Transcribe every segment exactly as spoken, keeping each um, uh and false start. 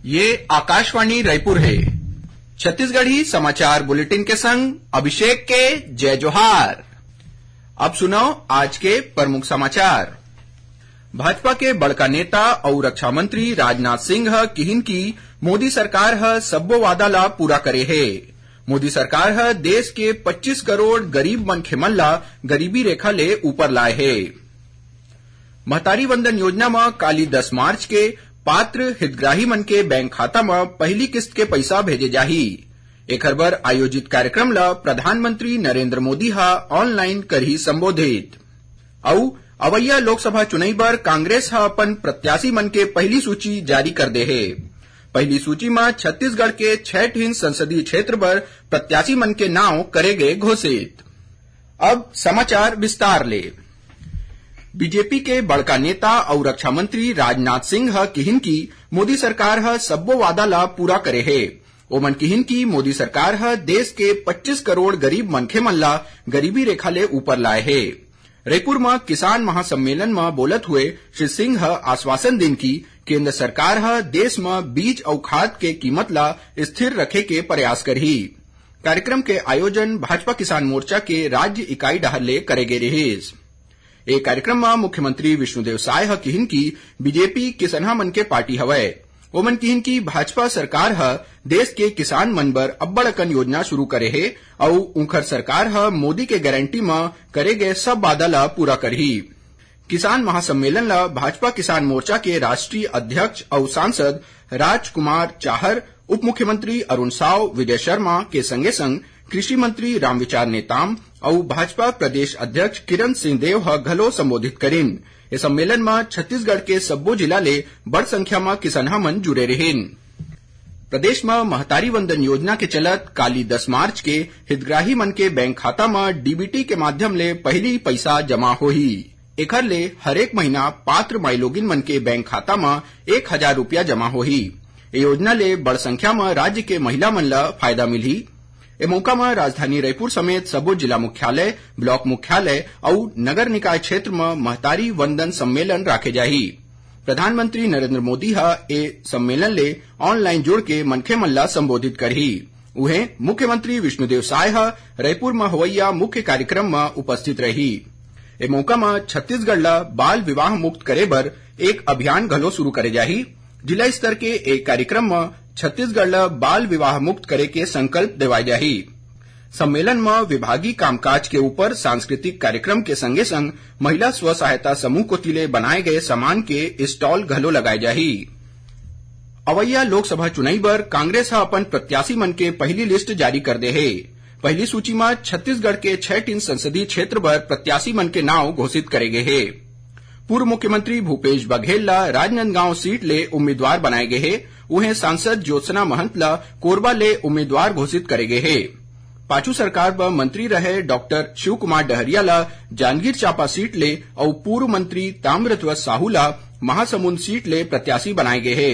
ये आकाशवाणी रायपुर हे। छत्तीसगढ़ी समाचार बुलेटिन के संग अभिषेक के जय जोहार। अब सुनव आज के प्रमुख समाचार। भाजपा के बड़का नेता अउ रक्षा मंत्री राजनाथ सिंह ह किहिन कि मोदी सरकार ह सब्बो वादा ला पूरा करे हे। मोदी सरकार ह देश के पच्चीस करोड़ गरीब मनखे मन ला गरीबी रेखा ले ऊपर लाए हे। महतारी वंदन योजना म काली दस मार्च के पात्र हितग्राही मन के बैंक खाता म पहिली किस्त के पइसा भेजे जाही। एखर बर आयोजित कार्यक्रम ल प्रधानमंत्री नरेंद्र मोदी ह online करही संबोधित। अउ अवइया लोकसभा चुनई बर कांग्रेस ह अपन प्रत्याशी मन के पहिली सूची जारी कर दे हे। पहिली सूची म छत्तीसगढ़ के छह ठिन संसदीय क्षेत्र बर प्रत्याशी मन के नांव करे गे घोषित। अब समाचार विस्तार ले। बीजेपी के बड़का नेता अउ रक्षा मंत्री राजनाथ सिंह ह किहिन कि मोदी सरकार ह सब्बो वादा ला पूरा करे हे। ओमन किहिन कि मोदी सरकार ह देश के पच्चीस करोड़ गरीब मनखे मन ला गरीबी रेखा ले ऊपर लाए हे। रईपुर म किसान महासम्मेलन म बोलत हुए श्री सिंह ह आश्वासन दिन कि केंद्र सरकार ह देश म बीज अउ खाद के कीमत ला स्थिर रखे के प्रयास करही। कार्यक्रम के आयोजन भाजपा किसान मोर्चा के राज्य इकाई डहार ले करे गे रिहिस। ए कार्यक्रम म मुख्यमंत्री विष्णुदेव साय ह किहिन कि बीजेपी किसनहा मन के पार्टी हवय। ओमन किहिन कि भाजपा सरकार ह देश के किसान मन बर अब्बड़ अकन योजना शुरू करे हे अउ उंखर सरकार ह मोदी के गारंटी म करे गए सब वादा ल पूरा करही। किसान महासम्मेलन ल भाजपा किसान मोर्चा के राष्ट्रीय अध्यक्ष अउ सांसद राजकुमार चाहर, उप मुख्यमंत्री अरुण साव, विजय शर्मा के संगे संग कृषि मंत्री रामविचार नेताम अउ भाजपा प्रदेश अध्यक्ष किरण सिंहदेव ह घलो संबोधित करिन। ए सम्मेलन म छत्तीसगढ़ के सब्बो जिला ले बड़ संख्या म किसनहा मन जुरे रिहिन। प्रदेश म महतारी वंदन योजना के चलत काली दस मार्च के हितग्राही मन के बैंक खाता म डीबीटी के माध्यम ले पहिली पइसा जमा होही। एखर ले हरेक महीना पात्र माईलोगिन मन के बैंक खाता म एक हजार रुपया जमा होही। ए योजना ले बड़ संख्या म राज्य के महिला मन ल फायदा मिलही। ए मौका म राजधानी रायपुर समेत सबो जिला मुख्यालय, ब्लॉक मुख्यालय अउ नगर निकाय क्षेत्र म महतारी वंदन सम्मेलन राखे जाही। प्रधानमंत्री नरेंद्र मोदी ह ए सम्मेलन ले online जुड़ के मनखे मन ल संबोधित करही। उहें, मुख्यमंत्री विष्णुदेव साय ह रईपुर म होवइया मुख्य कार्यक्रम म उपस्थित रही। ए मौका म छत्तीसगढ़ ल बाल विवाह मुक्त करे बर एक अभियान घलो शुरू करे जाही। जिला स्तर के ए कार्यक्रम म छत्तीसगढ़ ल बाल विवाह मुक्त करे के संकल्प देवाय जाही। सम्मेलन म विभागीय कामकाज के ऊपर सांस्कृतिक कार्यक्रम के संगे संग महिला स्व सहायता समूह कोति ले बनाए गए सामान के stall घलो लगाए जाही। अवइया लोकसभा चुनाई बर कांग्रेस ह अपन प्रत्याशी मन के पहिली list जारी कर दे हे। पहिली सूची म छत्तीसगढ़ के छह टीन संसदीय क्षेत्र बर प्रत्याशी मन के नांव घोषित करे गे हे। पूर्व मुख्यमंत्री भूपेश बघेल ला राजनांदगांव सीट ले उम्मीदवार बनाए गे हे। उहें, सांसद ज्योत्सना महंत ला कोरबा ले उम्मीदवार घोषित करे गे हे। पाछू सरकार बर मंत्री रहे डॉक्टर शिव कुमार डहरिया ला जांजगीर चांपा सीट ले अउ पूर्व मंत्री ताम्रध्वज साहू ला महासमुंद सीट ले प्रत्याशी बनाए गे हे।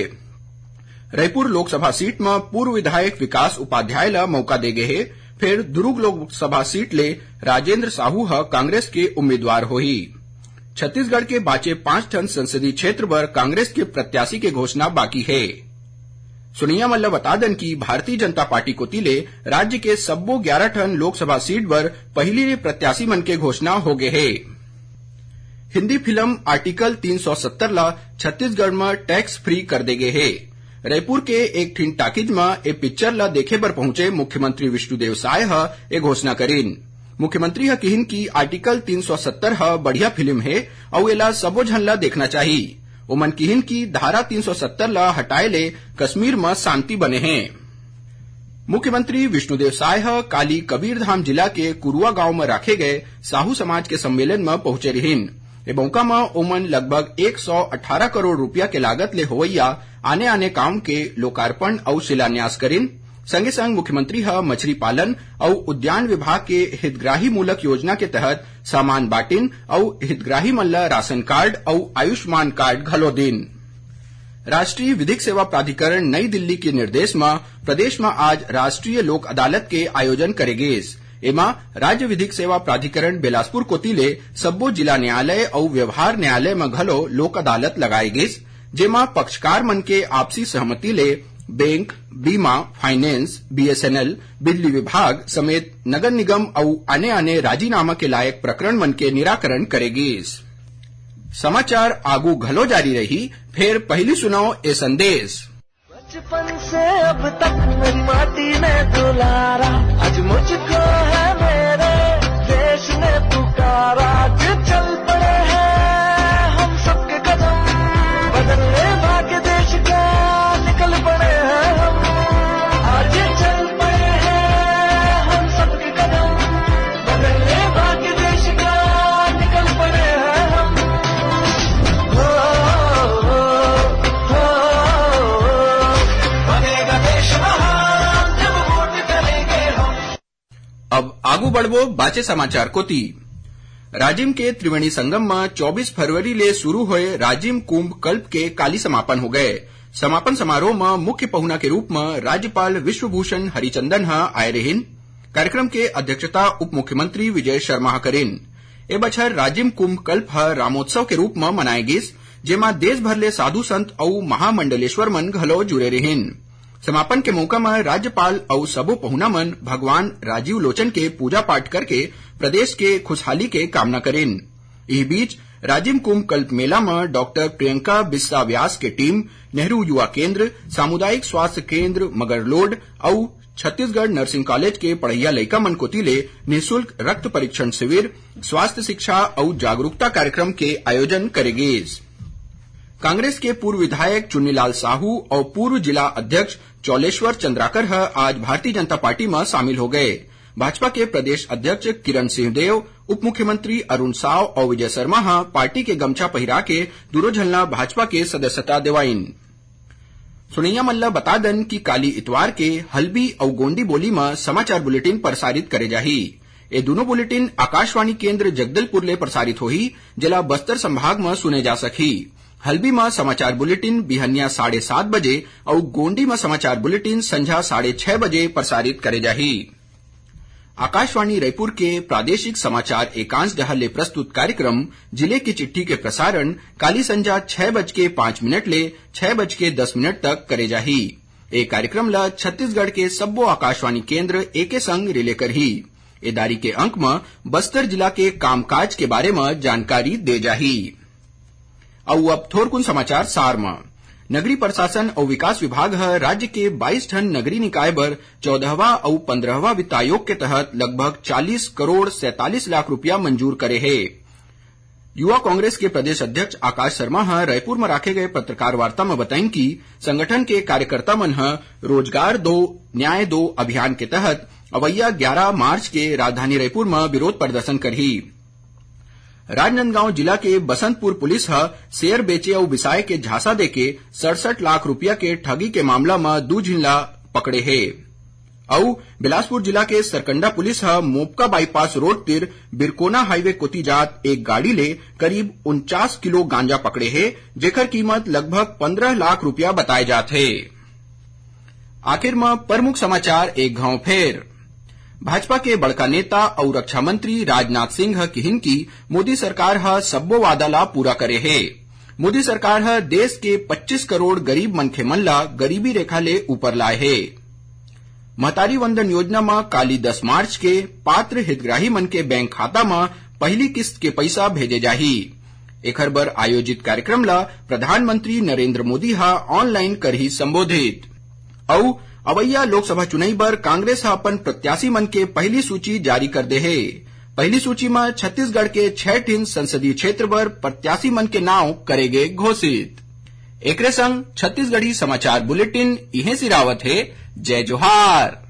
रईपुर लोकसभा सीट म पूर्व विधायक विकास उपाध्याय ल मौका दे गे हे, फेर दुरूग लोकसभा सीट ले राजेंद्र साहू ह कांग्रेस के उम्मीदवार होही। छत्तीसगढ़ के बाचे पांच ठन संसदीय क्षेत्र बर कांग्रेस के प्रत्याशी के घोषणा बाकी हे। सुनइया मन ल बता दन कि भारतीय जनता पार्टी कोति ले राज्य के सब्बो ग्यारह ठन लोकसभा सीट बर पहिली ले प्रत्याशी मन के घोषणा हो गे हे। हिंदी फिल्म Article तीन सौ सत्तर ला छत्तीसगढ़ म tax free कर दे गे हे। रईपुर के एक ठिन टाकीज म ए पिक्चर ला देखे बर पहुंचे मुख्यमंत्री विष्णुदेव साय ह ए घोषणा करिन। मुख्यमंत्री ह किहिन कि Article तीन सौ सत्तर ह बढ़िया फिल्म हे अउ एला सबो झन ला देखना चाही। ओमन किहिन कि धारा तीन सौ सत्तर ला हटाए ले कश्मीर म शांति बने हे। मुख्यमंत्री विष्णुदेव साय ह काली कबीरधाम जिला के कुरुआ गांव म राखे गए साहू समाज के सम्मेलन म पहुंचे रिहिन। ए मौका म ओमन लगभग एक सौ अठारह करोड़ रुपया के लागत ले होवइया आने-आने काम के लोकार्पण अउ शिलान्यास करिन। संगे संग मुख्यमंत्री ह मछली पालन अउ उद्यान विभाग के हितग्राही मूलक योजना के तहत सामान बांटिन अउ हितग्राही मन ल राशन कार्ड अउ आयुष्मान कार्ड घलो दिन। राष्ट्रीय विधिक सेवा प्राधिकरण नई दिल्ली के निर्देश म प्रदेश म आज राष्ट्रीय लोक अदालत के आयोजन करे गिस। एमा राज्य विधिक सेवा प्राधिकरण बिलासपुर कोति ले सब्बो जिला न्यायालय अउ व्यवहार न्यायालय म घलो लोक अदालत लगाए गिस। जेमा पक्षकार मन के आपसी सहमति ले बैंक, बीमा, फाइनेंस, बीएसएनएल, बिजली विभाग समेत नगर निगम अउ आने-आने राजीनामा के लायक प्रकरण मन के निराकरण करे गीस। समाचार आगू घलो जारी रही, फेर पहिली सुनव ए संदेश। बचपन से अब तक मेरी माटी ने दुलारा, आज मुझको है मेरे देश ने पुकारा। आज चल पड़े हैं हम सबके कदम, बदलने भाग्य देश का निकल पड़े हैं हम। आज चल पड़े हैं हम सबके कदम, बदलने भाग्य देश का निकल पड़े हैं हम। हो, हो, हो, बनेगा देश महान, जब वोट करेंगे हम। अब आगू बढ़बो बाचे समाचार कोति। राजिम के त्रिवेणी संगम म चौबीस फरवरी ले शुरू होए राजिम कुंभ कल्प के काली समापन हो गए। समापन समारोह म मुख्य पहुना के रूप म राज्यपाल विश्वभूषण हरिचंदन ह आए रहिन। कार्यक्रम के अध्यक्षता उप मुख्यमंत्री विजय शर्मा ह करिन। ए बछर राजिम कुंभ कल्प ह रामोत्सव के रूप म मनाए गिस, जेमा देश भर ले साधु संत अउ महामंडलेश्वर मन घलो जुरे रिहिन। समापन के मौका म राज्यपाल अउ सबो पहुना मन भगवान राजीव लोचन के पूजा पाठ करके प्रदेश के खुशहाली के कामना करिन। इही बीच राजिम कुंभ कल्प मेला म डॉक्टर प्रियंका बिस्सा व्यास के टीम, नेहरू युवा केंद्र, सामुदायिक स्वास्थ्य केंद्र मगरलोड अउ छत्तीसगढ़ नर्सिंग कॉलेज के पढ़इया लइका मन कोति ले निशुल्क रक्त परीक्षण शिविर, स्वास्थ्य शिक्षा अउ जागरूकता कार्यक्रम के आयोजन करे गिस। कांग्रेस के पूर्व विधायक चुन्नीलाल साहू अउ पूर्व जिला अध्यक्ष चौलेश्वर चंद्राकर ह आज भारतीय जनता पार्टी म शामिल हो गए। भाजपा के प्रदेश अध्यक्ष किरण सिंहदेव, उप मुख्यमंत्री अरुण साव अउ विजय शर्मा ह पार्टी के गमछा पहिरा के दूनों झन ल भाजपा के सदस्यता देवाइन। सुनइया मन ल बता दन कि काली इतवार के हल्बी अउ गोंडी बोली म समाचार बुलेटिन प्रसारित करे जाही। ए दूनों बुलेटिन आकाशवाणी केंद्र जगदलपुर ले प्रसारित होही, जेला बस्तर संभाग म सुने जा सकही। हल्बी म समाचार बुलेटिन बिहनिया साढ़े सात बजे अउ गोंडी म समाचार बुलेटिन संझा साढ़े छह बजे प्रसारित करे जाही। आकाशवाणी रायपुर के प्रादेशिक समाचार एकांश डहार ले प्रस्तुत कार्यक्रम जिले की चिट्ठी के प्रसारण काली संझा छह बज के पाँच मिनट ले छह बज के दस मिनट तक करे जाही। ए कार्यक्रम ल छत्तीसगढ़ के सब्बो आकाशवाणी केंद्र एके संग रिले करही। ए दारी के अंक म बस्तर जिला के कामकाज के बारे म जानकारी दे जाही। अउ अब थोरकुन समाचार सार म। नगरीय प्रशासन अउ विकास विभाग ह राज्य के बाईस ठन नगरीय निकाय बर चौदहवां अउ पंद्रहवां वित्त आयोग के तहत लगभग चालीस करोड़ सैंतालीस लाख रुपया मंजूर करे हे। युवा कांग्रेस के प्रदेश अध्यक्ष आकाश शर्मा ह रायपुर म राखे गए पत्रकार वार्ता म बताइन कि संगठन के कार्यकर्ता मन ह रोजगार दो, न्याय दो अभियान के तहत अवइया ग्यारा मार्च के राजधानी रायपुर म विरोध प्रदर्शन करही। राजनांदगांव जिला के बसंतपुर पुलिस ह शेयर बेचे अउ बिसाए के झांसा देके सड़सठ लाख रुपया के ठगी के मामला म दू झिन ला पकड़े हे। अउ बिलासपुर जिला के सरकंडा पुलिस ह मोपका बाईपास रोड तिर बिरकोना हाईवे कोति जात एक गाड़ी ले करीब उनचास किलो गांजा पकड़े हे, जेकर कीमत लगभग पंद्रह लाख रुपया बताए जात हे। आखिर म प्रमुख समाचार एक घांव फेर। भाजपा के बड़का नेता अउ रक्षा मंत्री राजनाथ सिंह ह किहिन कि मोदी सरकार ह सब्बो वादा ला पूरा करे हे। मोदी सरकार ह देश के पच्चीस करोड़ गरीब मनखे मन ला गरीबी रेखा ले ऊपर लाए हे। महतारी वंदन योजना म काली दस मार्च के पात्र हितग्राही मन के बैंक खाता म पहिली किस्त के पइसा भेजे जाही। एखर बर आयोजित कार्यक्रम ल प्रधानमंत्री नरेंद्र मोदी ह ऑनलाइन करही संबोधित। अउ अवइया लोकसभा चुनाई बर कांग्रेस ह अपन प्रत्याशी मन के पहिली सूची जारी कर दे हे। पहिली सूची म छत्तीसगढ़ के छह ठिन संसदीय क्षेत्र बर प्रत्याशी मन के नांव करे गे घोषित। एकरे संग छत्तीसगढ़ी समाचार बुलेटिन इहें सिरावत हे। जय जोहार।